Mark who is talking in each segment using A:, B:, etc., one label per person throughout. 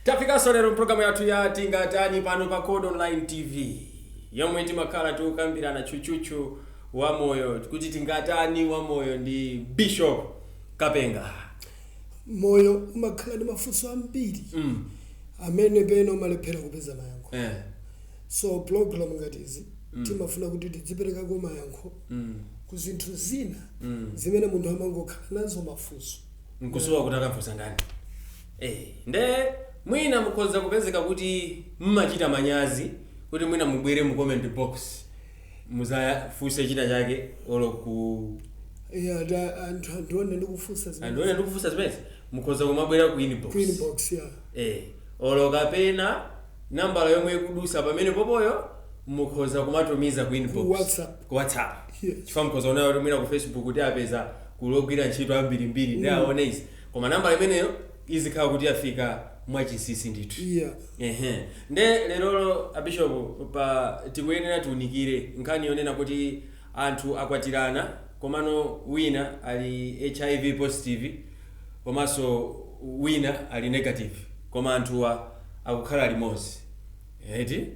A: Tafikanso lero mpulogalamu yathu ya Tingatani pano pa Code Online TV, yomwe timakhala tikukambirana tchutchutchu wa moyo, kuti tingatani wa moyo ndi Bishop Kapenga.
B: Moyo umakhala ndi mafunso ambiri amene pena umalephera kupeza mayankho. So program ngati izi timafuna kuti tidziperekako mayankho ku zinthu zina zimene munthu amangokhala nazo mafunso.
A: Nkusowa kuti akamfunsa ndani. Nde mwina mukhoza kupezeka kuti mmachita manyazi kuti mwina mubwere mu comment box muzafunse china chake olo ku
B: Yeah, anthu andione ndikufunsa zimene.
A: Andione ndikufunsa zimene, mukhoza kumabwera ku inbox.
B: Ku inbox, yeah.
A: Olo kapena nambala yomwe ikudusa pamene popoyo, mukhoza kumatumiza ku inbox.
B: Ku WhatsApp.
A: Ku WhatsApp.
B: Yes.
A: Chifukwa mukhoza kuona kuti mwina ku Facebook kuti apeza kulogwira ntchito ambirimbiri ndi aone izi, koma nambala imeneyo izikhala kuti yafika mwachinsinsi ndithu. Ehe, nde lerolo, abishopu, pa tikuyenera tiunikire nkhani yonena kuti anthu akwatirana, komano wina ali HIV positive komanso wina ali negative, koma anthuwa akukhala limodzi, eti?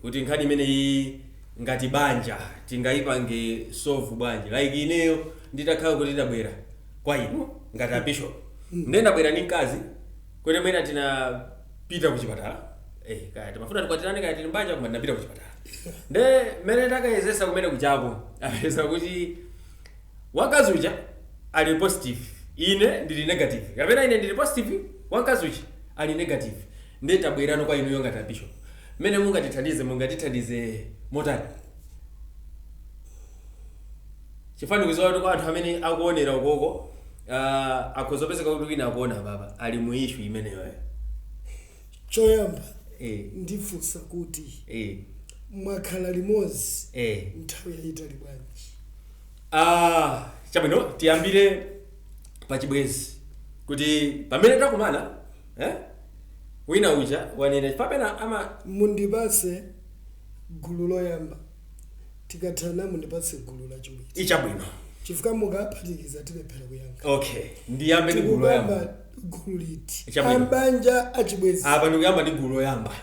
A: Kuti nkhani imeneyi ngati banja tingayipange solve bwanji? Like ineyo nditakhala kuti ndabwera kwa inu ngati abishop, nde ndabwera ndi mkazi, kuti mwina tinapita kuchipatala, kaya timafuna tikwatirane, kaya tili mbanja, koma tinapita kuchipatala. Nde mmene takayezesa kumene kuchako, apeza kuti wamkazi uja ali positive, ine ndili negative, kapena ine ndili positive, wamkazi uja ali negative. Nde tabwerano kwa inuyo ngati abishop, mmene mungatithandize, mungatithandize motani? Chifukwa ndikudziwa kuti kwa anthu amene akuonera ukoko, akhoza kupezeka kuti wina akuona baba ali mu issue imeneyo.
B: Choyamba ndifunsa kuti mwakhala limodzi nthawi yayitali bwanji?
A: Ah, chabwino, tiyambire pachibwezi, kuti pamene takumana, eh? Wina uja wanena papena ama
B: Mundipase gulu loyamba, tikathana mundipase gulu lachiwiri.
A: Ichabwino.
B: Chifukwa mukaphatikiza tilephera kuyankha.
A: Okay, ndiyambe ndi gulu loyamba.
B: Tikukamba gulu liti?
A: Chabwino.
B: Ambanja, achibwezi?
A: Apa ndikuyamba ndi gulu loyamba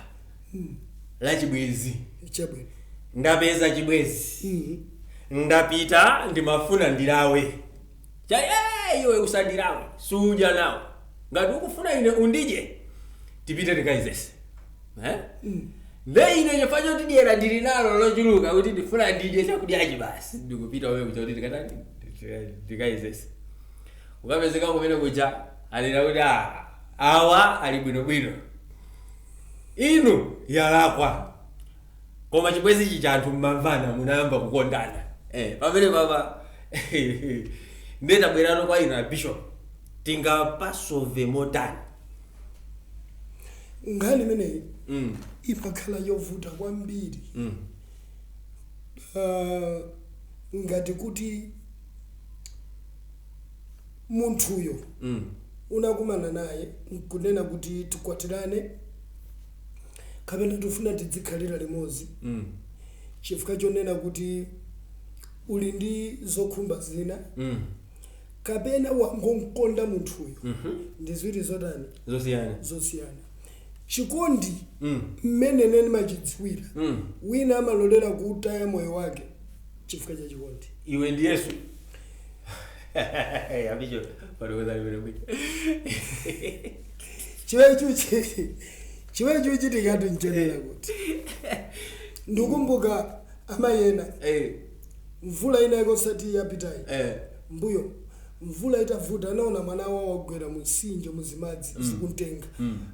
A: lachibwezi.
B: Chabwino.
A: Ndapeza chibwezi, ndapita, ndimafuna ndilawe cha iwe usandilawe, sudya nawo, ngati ukufuna ine undidye tipite tikayezese, eh? Nde ine chifukwa choti dyera ndili nalo lochuluka, kuti ndifuna ndidye chakudyachi basi, ndikupita wewe kuja kuti tikatani, tikayezese. Ukapezeka kumene kuja alira kuti, "Ah, awa ali bwinobwino, inu yalakwa." Koma chibwezi ichi cha anthu mmamvana, munayamba kukondana, pamene papa ndiye tabwerano kwa inu abishop, tingapasolve motani?
B: Nkhani imeneyi imakhala yovuta kwambiri. Ngati kuti munthuyo unakumana naye nkunena kuti tikwatirane kapena tifuna tidzikhalira limodzi, chifukwa chonena kuti uli ndi zokhumba zina kapena wangonkonda munthuyo, ndi ziwiri zotani?
A: Zosiyana.
B: Zosiyana. Chikondi, mmene nene machidziwira, wina amalolera kutaya moyo wake chifukwa cha chikondi.
A: Iwe ndi Yesu, abicho patokoza limene bwino.
B: Chimene chikuchitikatu nchonena kuti ndikumbuka amayi ena, mvula ina ikosati yapitayi, mbuyo mvula itavuta, anaona mwana wawo wagwera mu mtsinje muzimadzi, zikuntenga.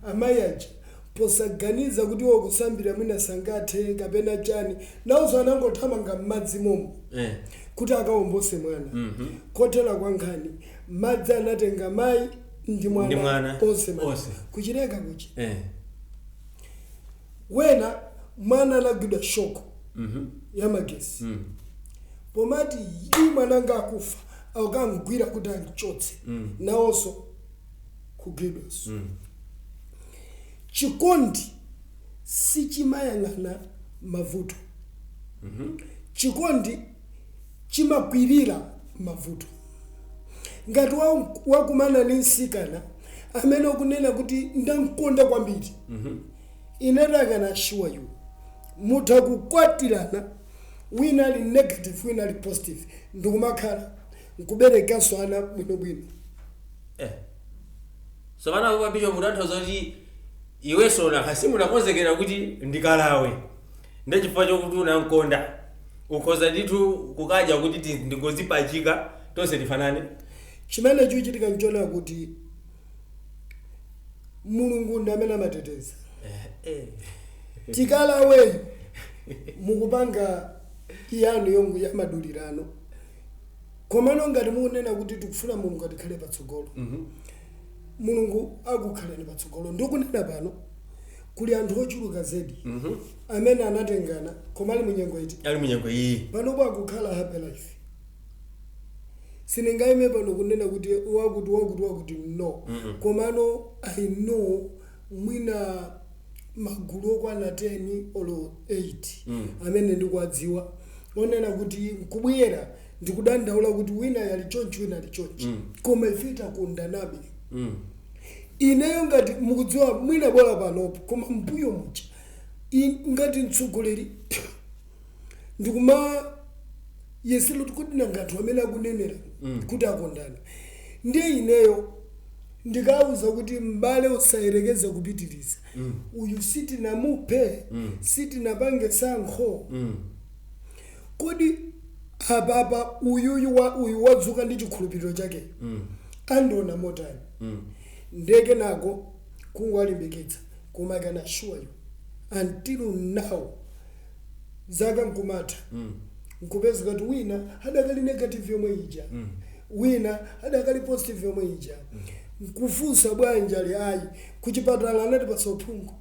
B: Amayi aja, posaganiza kuti iwo kusambira mwina sangathe kapena chani, nawonso anangothamanga m'madzi momo kuti akawombose mwana. Kotera kwa nkhani, madzi anatenga mayi ndi mwana,
A: Ndi mwana,
B: onse
A: onse.
B: Kuchileka kuchi wena mwana anagwidwa shock ya magesi, pomati yi mwananga akufa, akamgwira kuti amchotse, nawonso kugwidwanso. Chikondi sichimayang'ana mavuto. Chikondi chimakwirira mavuto. Ngati wakumana ndi mtsikana Amene ukunena kuti ndamkonda kwambiri. Inetu I can assure you, mutha kukwatirana, wina ali negative, wina ali positive, ndikumakhala nkuberekanso ana bwinobwino.
A: So pana kwa bishop mutanthauza kuti iwenso nakasi munakonzekera kuti ndikalawe, ndi chifukwa chokuti unamkonda ukhoza ndithu kukadya kuti ndingozipachika tonse tifanane.
B: Chimene chikuchitika nchona kuti Mulungu ndi amene amateteza. Tikalaweyo mukupanga iyanu yongu yamadulirano, komano ngati mukunena kuti tikufuna Mulungu atikhale patsogolo, Mulungu akukhaleni patsogolo. Ndikunena pano kuli anthu ochuluka zedi amene anatengana koma ali munyengo iti?
A: Ali munyengo iyi.
B: Panopo akukhala happy life. Sindingayime pano kunena kuti wakuti wakuti wakuti, no. Komano I know mwina magulu okwana 10 olo 8 amene ndikuwadziwa, onena kuti nkubwera ndikudandaula kuti wina yali chonchi, wina ali chonchi, koma ife takondanabe. Ineyo ngati mukudziwa mwina bola panopo, koma mbuyo muja ngati mtsogoleri ndikuma yesero kuti nanga anthu amene akunenera kuti akondana, ndiye ineyo ndikawuza kuti m'bale usayerekeze kupitiriza, uyu sitinamuphe, sitinapange sankho. Kodi apapa uyuyu uyu wadzuka ndi chikhulupiriro chake, andiona motani? Ndeke nako kungwalimbikitsa, koma I can assure you, until now zaka nkumatha, nkupeza kuti wina adakali negative yomwe ija, wina adakali positive yomwe ija. Nkufunsa bwanji, ali ayi, kuchipatala anatipatsa uphungu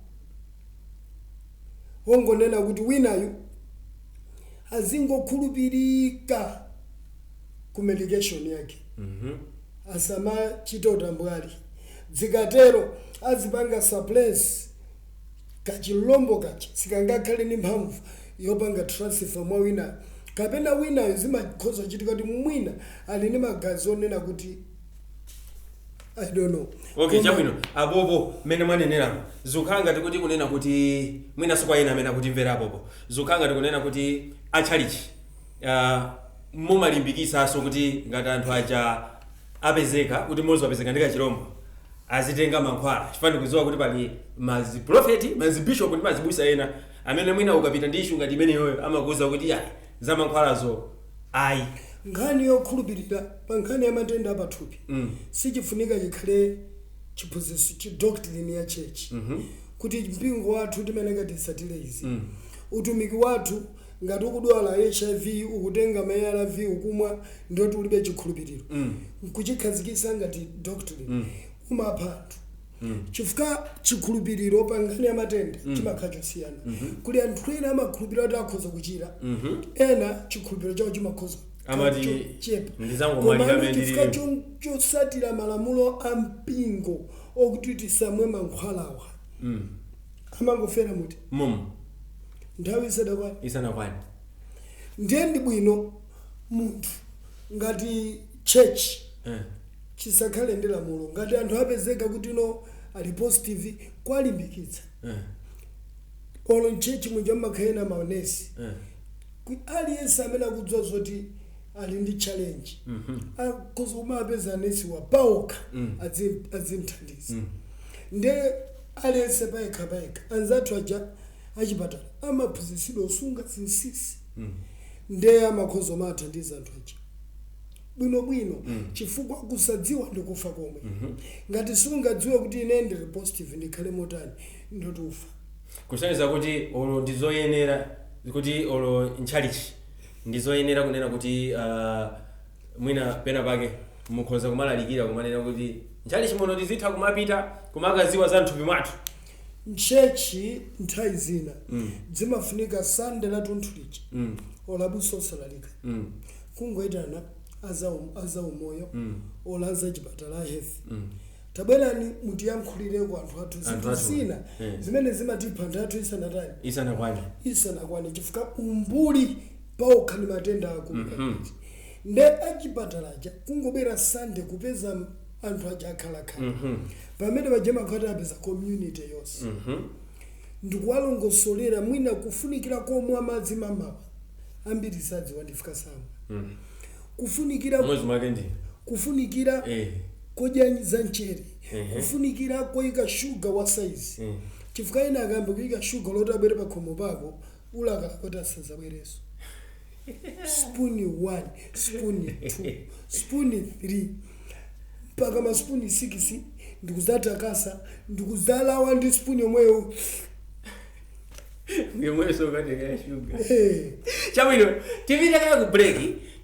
B: wongonena kuti winayu azingokhulupirika ku medication yake, asamachite utambwali, zikatero azipanga suppress kachilombo kacha, sikangakhale ndi mphamvu yopanga transfer mwa winayo, kapena winayo zimakhoza kuchitika kuti mwina ali ndi magazi onena kuti I don't know.
A: Okay, chabwino. Apopo mmene mwaneneramo zikukhala ngati kuti kunena kuti mwinanso kwa ena amene akutimvera, apopo zikukhala ngati kunena kuti atchalichi mumalimbikisanso kuti ngati anthu aja apezeka kuti mmodzi wapezeka ndi kachilombo azitenga mankhwala, chifukwa ndikudziwa kuti pali maziprofeti, mazibishop ndi mazibusa ena amene mwina ukapita ndi issue ngati imeneyoyo amakuwuza kuti ayi, za mankhwalazo ayi.
B: Nkhani yokhulupirira pa nkhani ya matenda apathupi sichifunika chikhale chiphunzitso chi doctrine ya church, kuti mpingo wathu timeneka tisatire izi, utumiki wathu ngati ukudwala HIV ukutenga ma ARV ukumwa, ndoti ulibe chikhulupiriro. Nkuchikhazikitsa ngati doctrine umapha anthu, chifukwa chikhulupiriro pa nkhani ya matenda chimakhala chosiyana. Kuli anthu ena amakhulupirira kuti akhoza kuchira, ena chikhulupiriro chawo chimakhoza
A: Amati,
B: chepa.
A: "Ndizangomwalira
B: Komano
A: amene
B: chifukwa
A: ndilili."
B: chosatira malamulo a mpingo okuti tisamwe mankhwalawa, amangofera muti
A: mumu
B: nthawi isadakwana.
A: Isanakwane.
B: Ndiye ndi bwino munthu ngati church chisakhale ndi lamulo. Ngati anthu apezeka kuti no, ali positive, kwalimbikitsa. Olo mchurch muja mmakhala maonesi, aliyense amene akudziwa zoti ali ndi challenge akhoza kumapeza anesi wa paokha, azimthandiza. Ndiye aliyense payekha payekha. Anzathu aja achipatala amaphunzitsidwa usunga zinsinsi, ndiye amakhoza omathandiza anthu aja bwinobwino, chifukwa kusadziwa ndikufa komwe. Ngati sungadziwe kuti ine ndili positive ndikhale motani, ndoti ufa.
A: Kusonyeza kuti olo ndizoyenera kuti olo ntchalichi ndizoyenera kunena kuti mwina pena pake mukhoza kumalalikira kumanena kuti ntchalichi muno tizitha kumapita kumakaziwa za mthupi mwathu.
B: Mchurch nthawi zina zimafunika Sande lathunthu lija olabusa osalalika, kungoyitana azaumoyo ola azachipatala a health, tabwerani mutiyankhulireko anthu athu zinthu
A: athu.
B: zina zimene zimatipha anthu athu isanatani?
A: Isanakwane.
B: Isanakwane, chifukwa umbuli paokha ndi matenda akulu kwambiri. Nde achipatalaja kungobwera Sande kupeza Anthu aja akhalakhala pamene paja makhati apeza community yonse, ndikuwalongosolera mwina kufunikira komwa madzi mamawa. Ambiri sadziwa, ndifika samwa kufunikira
A: Mwezi mwake ndi
B: kufunikira kodya za mchere, kufunikira koyika shuga wa saizi, chifukwa ina akayamba kuyika shuga loti abwere pakhomo pako, ulakala kuti asazabwereso. Spoon 1, spoon 2, spoon 3, mpaka maspoon 6, ndikuzatakasa, ndikuzalawa ndi spoon yomweyo.
A: Yomweso ukatenga shuga.
B: Eh.
A: Chabwino, tipite kaya ku break,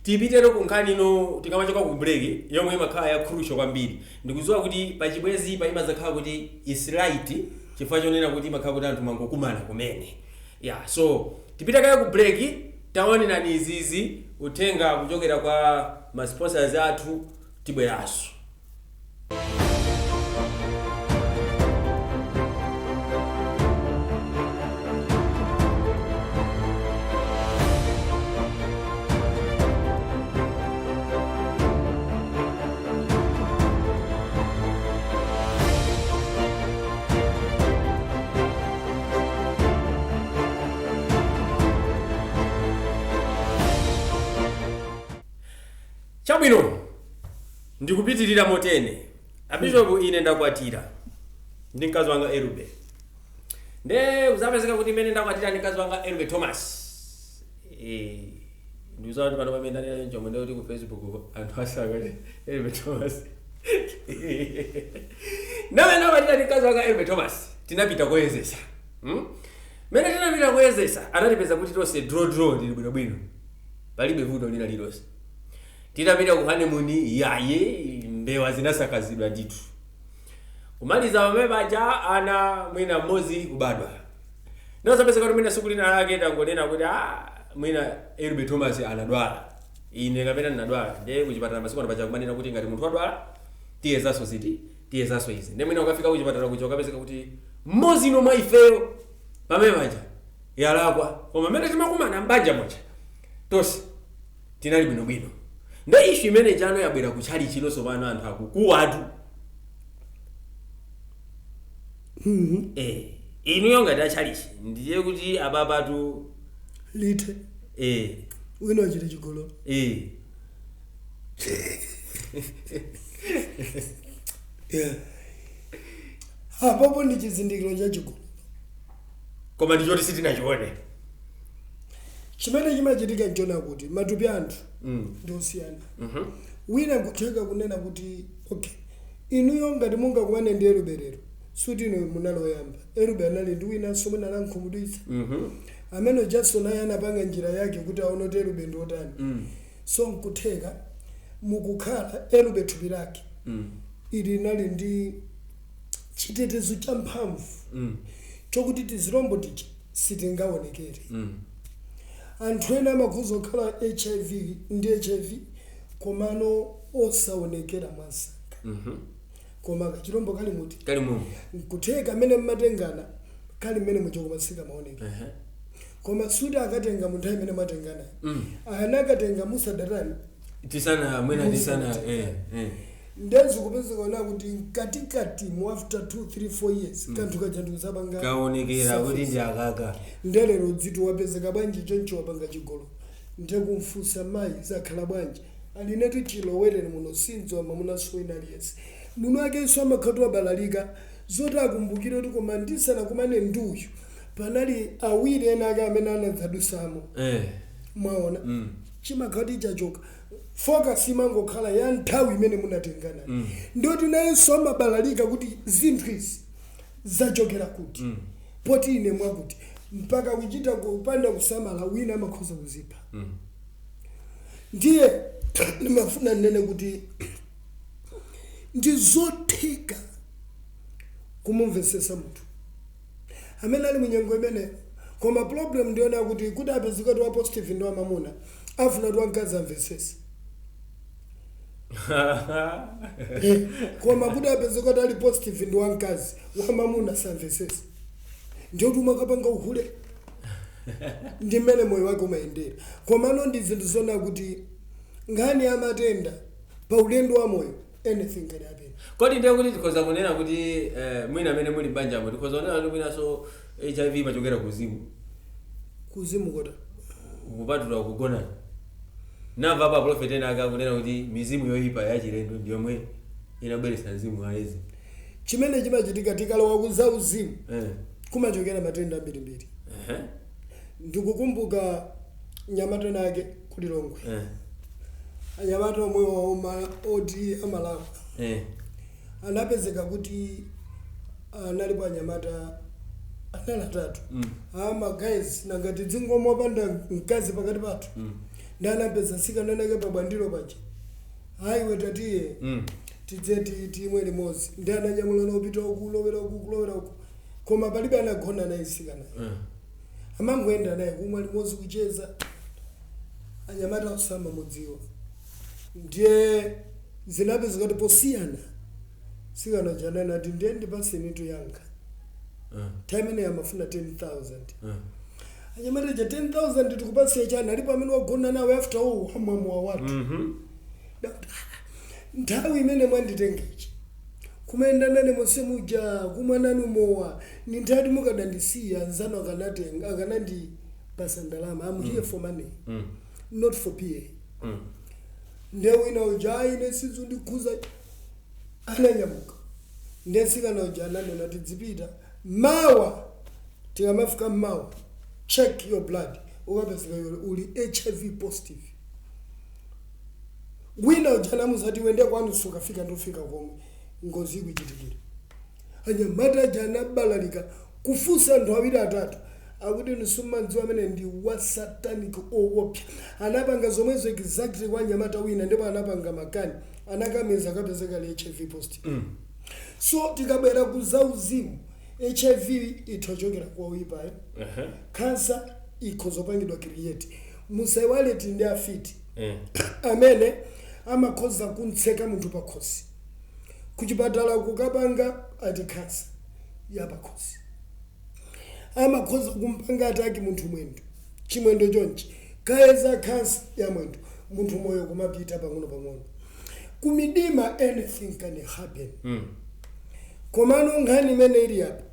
A: tipitero ku nkhani ino. Tikamachoka ku break, yomwe imakhala ya crucial kwambiri, ndikudziwa kuti pachibwezi pa imazakhala kuti is light, chifukwa chonena kuti imakhala kuti anthu mangokumana kumene ya. So tipite kaya ku break, taonenani izizi, uthenga kuchokera kwa ma sponsors athu, tibweranso. Chabwino, ndikupitirira motene. Abishopu, ine ndakwatira ndi mkazi wanga Erube. Nde uzapezeka kuti imene ndakwatira ndi mkazi wanga Erube Thomas, ndikuziwa kuti pano pamene ndanena chomwe, ndikuti ku Facebook anthu asakati Erube Thomas. Ndamene ndakwatira ndi mkazi wanga Erube Thomas, tinapita koyezesa, Mene tinapita koyezesa, anatipeza kuti tonse draw draw, tili bwinobwino, palibe vuto lina lilonse. Titapita ku honeymoon, yaye, mbewa zinasakazidwa ndithu. Kumaliza pamene paja, ana mwina mmodzi kubadwa. Ndinazapezeka kuti mwina siku lina lake tangonena kuti, ah, mwina Erube Thomas anadwala, ine kapena ndinadwala. Ndiye kuchipatala masiku ano paja kumanena kuti ngati munthu wadwala, tiyezaso ziti, tiyezaso izi. Ndiye mwina ukafika kuchipatala kuja, ukapezeka kuti mmodzi ino mwa ifeyo pamene paja yalakwa, koma mmene timakumana mbanja moja tonse tinali bwinobwino. Ndo issue imene chano yabwera kutchali chino tsopano, anthu akukuwatu. Inuyo ngati achalichi, ndiye kuti apapatu
B: lithe wina achite chigololo. Apopo ndi chizindikiro cha chigololo.
A: Koma ndichoti sitinachione.
B: Chimene chimachitika nchona kuti matupi anthu ndi osiyana. Wina nkutheka kunena kuti, okay, inuyo ngati mungakumane ndi Erube lero, suti inu munali oyamba. Erube anali ndi winanso mwina anamkhumudwitsa, amene Jackson naye anapanga njira yake kuti aone kuti Erube ndi otani. So nkutheka mukukhala Erube, thupi lake ili linali ndi chitetezo cha mphamvu chokuti tizilombo tija sitingaonekere. Anthu ena amakhoza kukhala HIV ndi HIV, komano osaonekera mwansanga, koma kachilombo kali muti?
A: Kali mumu.
B: Nkutheka amene mmatengana kali mmene muja, koma sikamaoneka. Koma suti akatenga munthu amene mwatengana, anakatenga musadatani?
A: Tisana, mwina tisana, eh.
B: Ndezi kupezeka ona kuti mkatikati mu after 2 3 4 years, kanthu kaja ndikuzapanga
A: kaonekera kuti ndi akaka.
B: Ndelero dziti wapezeka bwanji choncho wapanga chigolo? Ndekumfunsa mayi, zakhala bwanji? Alinetu chilowerere muno, sindziwa mamunanso wina aliyense. Muno akenso amakhatu wabalalika zoti akumbukire kuti koma ndisanakumane nduyu panali awiri ena ake amene anadzadusamo. Mwaona, chimakhati chachoka, focus imangokhala ya nthawi imene munatengana. Ndoti nayenso amabalalika kuti zinthu izi zachokera kuti, poti ine mwakuti, mpaka kuchita kupanda kusamala, wina amakhoza kuzipha. Ndiye ndimafuna ndinene kuti ndi zotheka kumumvesesa munthu amene ali munyengo imeneyo, koma problem ndiona kuti apezeka kuti wa positive ndi wamamuna, afuna kuti wamkazi amvesese. Koma kuti apezeka kuti ali positive ndi wamkazi, wamamuna samvesese, ndiye kuti umakapanga uhule, ndi mmene moyo wake umayendera. Komano ndi zinthu zona kuti nkhani ya matenda pa ulendo wa moyo, anything can happen.
A: Kodi ndiye kuti tikhoza kunena kuti mwina amene muli banjamo, tikhoza kunena kuti mwinanso HIV imachokera kuzimu?
B: Kuzimu kota?
A: Kupatula kugonana. Namva pa prophet ena akunena kuti mizimu yoyipa yachilendo ndiyomwe inabweretsa mzimu wa Edzi.
B: Chimene chimachitika, tikalowa kuza uzimu, kumachokera matenda ambirimbiri. Ndikukumbuka nyamata nake kulilongwe, anyamata omwe waoma oti amalakwa, anapezeka kuti analipo anyamata anali atatu. Ama guys, nangati dzingomwe panda mkazi pakati pathu. Ndi anapeza nsikananake pabwandiro paja, hayiwe tatiye, tidze timwe limodzi. Ndi ananyamula nopita uku, kulowera uku, kulowera uku, koma palibe anagona naye nsikanayo. Amangoenda naye, kumwa limodzi, kucheza. Anyamata osamamudziwa. Ndiye zinapezeka kuti posiyana, sikana janani ati, "Ndiye ndipaseni yankha." Nthawi imene amafuna 10,000. Anyamata ja, "10,000 tikupasiye chani? Alipo amene wagona nawe? After all wamwamuwa wathu." Ndakuti, "Ah, nthawi imene mwanditengechi kumayenda nane monse muja, kumwa nanu mowa, ni nthawi mukadandisiya, anzanu akanatenga, akanandipasa ndalama. I'm here for money, not for pa." Ndiye wina uja, "Ayi, ine sizundikhuza." Ananyamuka. Ndiye nsikana uja ananena, "Tidzipita mawa, tikamafika mmawa, check your blood, ukapezeka iwe uli HIV positive." Wina uja anamuzati, "Wende kwanu, sukafika ndofika komwe ngozi ikuchitikira." Anyamata aja anabalalika kufunsa anthu awiri atatu, akuti nisumadziwa amene ndi wa satanic owopsa. Anapanga zomwezo exactly kwa anyamata wina, ndipo anapanga makani, anakamiza, akapezeka ali HIV positive. So tikabwera ku zauzimu, HIV ithochokera kwa oyipayo. Kansa ikhozopangidwa create. Musaiwale ndi afiti amene amakhoza kuntseka munthu pakhosi, kuchipatala kukapanga ati kansa yapakhosi. Amakhoza kumpanga attack munthu mwendo, chimwendo chonchi, kayeza kansa ya mwendo, munthu moyo kumapita pang'ono pang'ono. Kumidima anything can happen. Komano nkhani imene ili apa,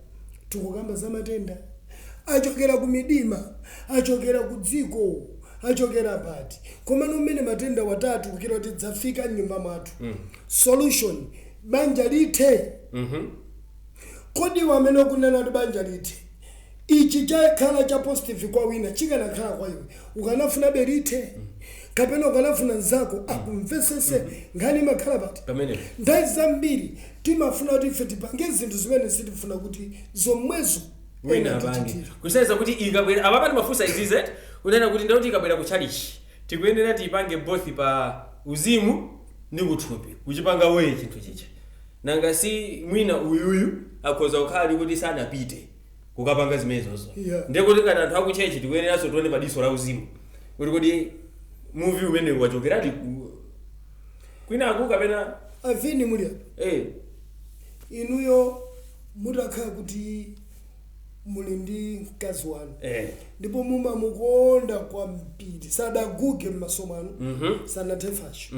B: tikukamba za matenda achokera ku midima, achokera ku dziko, achokera pati. Komano mmene matenda watatu kukira kuti dzafika mnyumba mwathu, solution, banja lithe. Kodi wamene ukunena kuti banja lithe, ichi chakhala cha positive kwa wina, chikanakhala kwa iwe, ukanafuna belithe kapena ukanafuna nzako akumvesese? Nkhani imakhala pati?
A: Pamenepo.
B: Nthawi zambiri timafuna kuti ife tipange zinthu zimene sitifuna kuti zomwezo
A: wina
B: ena
A: apange.
B: tichitire.
A: Kusonyeza kuti ikabwera apa pani mafunsa izize kunena kuti ndikuti ikabwera ku chalichi, tikuyenera tiyipange both pa uzimu ndi kuthupi, kuchipanga weye chinthu chicha. Nanga si mwina uyuyu akhoza kukhala ali kuti sanapite kukapanga zimenezozo?
B: Yeah.
A: Ndiye kuti ngati anthu akuchechi, tikuyeneranso tione padiso la uzimu kuti kodi muvi umene wachokeradi kwinaku kapena
B: Avini muli apa, inuyo mutakhala kuti muli ndi mkazi wanu, ndipo mumamukonda kwambiri, sadaguge m'maso mwanu, sanathe fasho,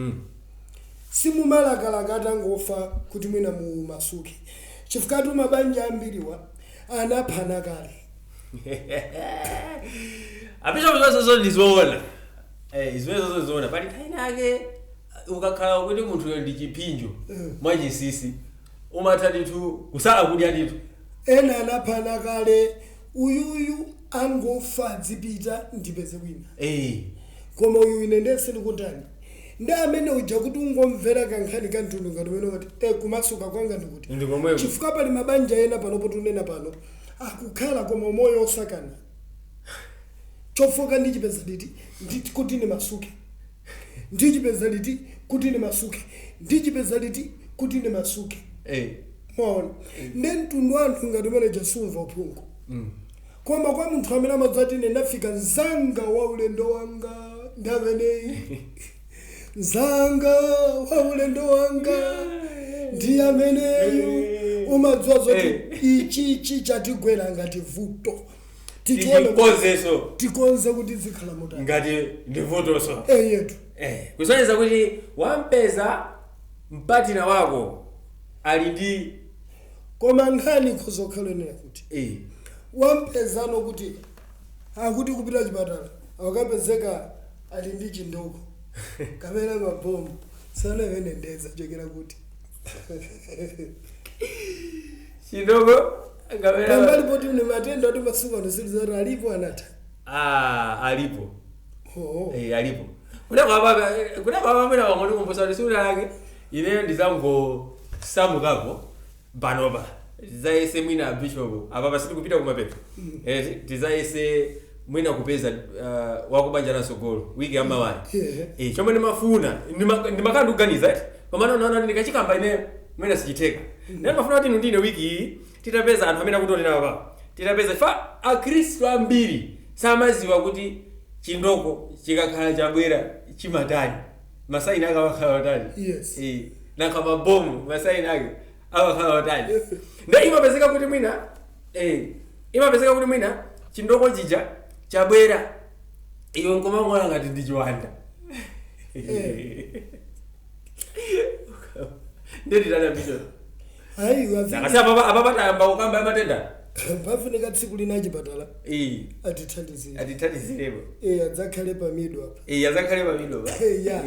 B: simumalakalaka atangofa kuti mwina mumasuke, chifukwa mabanja ambiriwa anaphana kale.
A: Apisha zonse ndizoona. Zimene zonse ndizoona. Pali nthawi yake ukakhala kuti munthuyo ndi chipinjo, mwachinsinsi umatha ndithu kusala kudya ndithu.
B: Ena anaphana kale, uyuyu angofa adzipita, ndipeze wina. Koma uyu ine ndese ndikutani ndi amene uja, kuti ungomvera kankhani ka mtundu ngati umene umati kumasuka kwanga ndikuti
A: Ndikomweko.
B: Chifukwa pali mabanja ena panopo tunena pano akukhala koma moyo osakana, chofoka ndichipeza liti kuti ndimasuke, ndichipeza liti kuti ndimasuke, ndichipeza liti kuti ndimasuke? Mwaona, ndi mtundu wa anthu ngati umene jasumva uphungu. Koma kwa munthu amene amadzati, "Ine ndafika mzanga wa ulendo wanga ndi ameneyi, mzanga wa ulendo wanga ndi ameneyu," umadziwa zoti ichi ichi chatigwera ngati vuto, tichione,
A: tichikonzenso,
B: tikonze kuti zikhala motani.
A: Ngati ndi vutoso.
B: Eyetu.
A: Kusonyeza kuti wampeza mpatina wako. Ali ndi
B: Koma nkhani khozokhalonera kuti wampezano kuti akuti kupita chipatala akapezeka ali ndi chindoko kapena mabomu sanamene ndeza chokera kuti
A: Chindoko kapena
B: pambali poti ni matenda ati masiku ano silizati alipo anatha.
A: Ah, alipo.
B: Oh.
A: Eh, alipo. Kunako apa mwina wangoni kumbusa kuti siku lake ineyo ndizangosamukapo panopa, tizayese mwina bishop apa pasiti kupita kumapeto, tizayese mwina kupeza wakubanja nasogolo wiki yamawayi. Chomwe ndimafuna ndimakhala ndikuganiza eti, komano naona kuti ndikachikamba ineyo mwina sichitheka. Ndiye ndimafuna kuti inu ndine wiki iyi titapeza anthu amene akutionera papa, titapeza fa akhristu ambiri samaziwa kuti chindoko chikakhala chabwera chimatani, masaini ake amakhala otani. Nankha mabomu masaini ake amakhala otani. Nde imapezeka kuti mwina imapezeka kuti mwina chindoko chija chabwera, iwe nkumang'ola ngati ndi chiwanda. Ndetitana bishop?
B: Hayi.
A: Akasi apapa apapa tayamba kukamba matenda.
B: Pafunika tsiku lina chipatala atithandizire.
A: Atithandizirepo.
B: Adzakhale pamido apa.
A: Azakhale pamido.
B: Ya,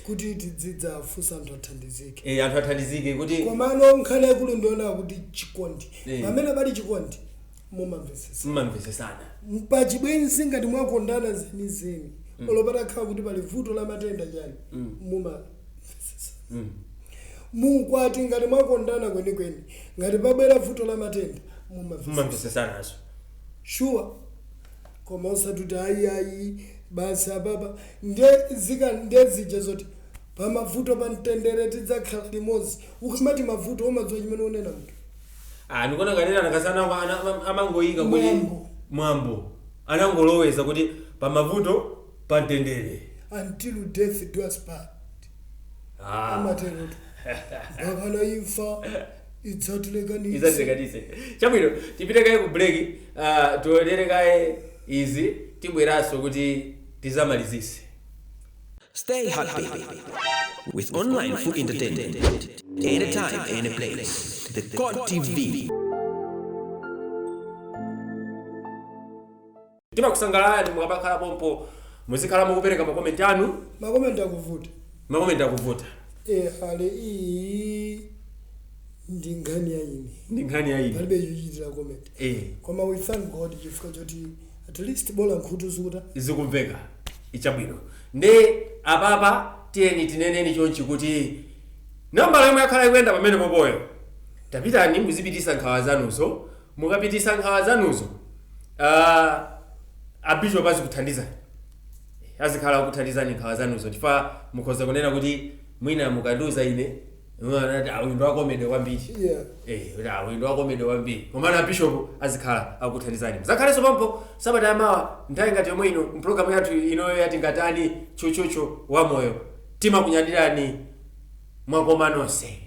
B: kuti tidzidzafunsa anthu athandizike.
A: Anthu athandizike kuti
B: Komano nkhani yakulu ndiona kuti chikondi, pamene pali chikondi mumamvesesa.
A: Mmamvesesana.
B: Pachibwenzi ngati mwakondana zenizeni, olo patakhala kuti pali vuto la matenda chani, mumamvesesa. Mukwati ngati mwakondana kwenikweni, ngati pabwera vuto la matenda, mumamvesesa.
A: Mmamvesesanaso.
B: Sure, koma usati ayi ayi basi apapa ndiye zika ndiye zija zoti pamavuto pamtendere tidzakhala limodzi. Ukamati mavuto umadziwa chimene unena munthu.
A: Ah, ndikuona ngati anakasana amangoyika kuti
B: Mwambo.
A: Mwambo anangoloweza kuti pamavuto pamtendere.
B: Until death do us part. Amateroto mpakana imfa idzatilekanitse.
A: Idzatilekanitse. Chabwino, tipite kaye ku break, tionere kaye izi, tibweranso kuti tizamalizise.
C: Stay happy with online food entertainment. Anytime, any place. The God TV.
A: Timakusangalalani mukapakhala pompo, muzikhala mukupereka makomenti anu.
B: Makomenti akuvuta.
A: Makomenti akuvuta.
B: Ale iyi ndi nkhani ya ine.
A: Ndi nkhani ya ine.
B: Palibe chochitira comment. Koma we thank God chifukwa choti at least bola nkhutu zikuta
A: zikumveka. Ichabwino, ndi apapa tiyeni tineneni chonchi kuti nambala yomwe yakhala ikuyenda pamene popoyo, tapitani muzipitisa nkhawa zanuzo. Mukapitisa nkhawa zanuzo, abishop azikuthandizani, azikhala akuthandizani nkhawa zanuzo, chifukwa mukhoza kunena kuti mwina mukandiuza ine, anati uyu ndo akomedwe kwambiri. Kuti uyu ndo akomedwe kwambiri, komana bishop azikhala akuthandizani. Muzakhalenso pompo sabata yamawa nthawi ngati yomwe ino mpulogalamu yathu inoyo yati Ngatani Tchutchutchu wa Moyo. Timakunyadirani, mwakoma nonse.